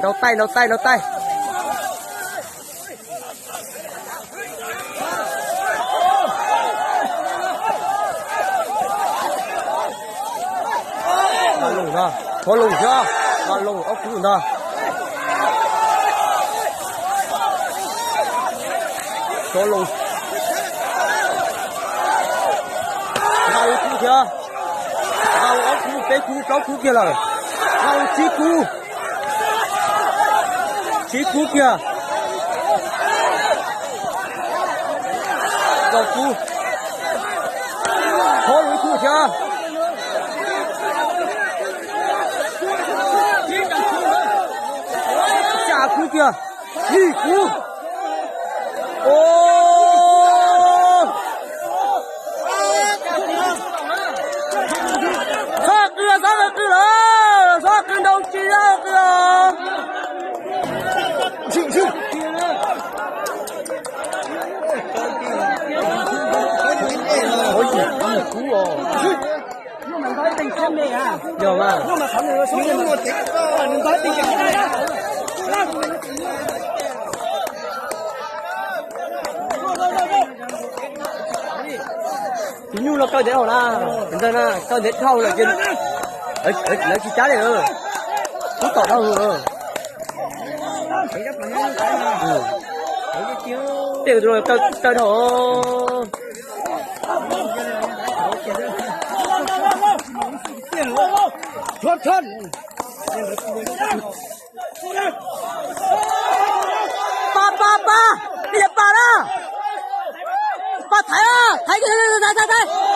Nrau taij, nrau taij, nrau taij. Vaj Loos no, Huab Loos xyov, Vaj Loos ob kub ntag. Huab Loos, Vaj Loos kub thiab, Vaj Loos ob kub, peb kub, plaub kub kiag lawm, Vaj Loos tsib kub. Tsib kub kiag. Rau kub. Huab Loos ib kub thiab. Xya kub kiag. Yim kub. Txhob qw, txhob qw lawm, txhob qw nrau tsis txhob qw os. Yim kub os. Yog mas. Tus nyuj no kaw ntev dhau na, ntawd na, kaw ntev dhau lawm ces lawv tsis cab li. Kub tom dhau lawm. Tej tus no kaw dhau. Pab, pab, pab, nej yuav pab na. Pab thaiv, thaiv, thaiv, thaiv.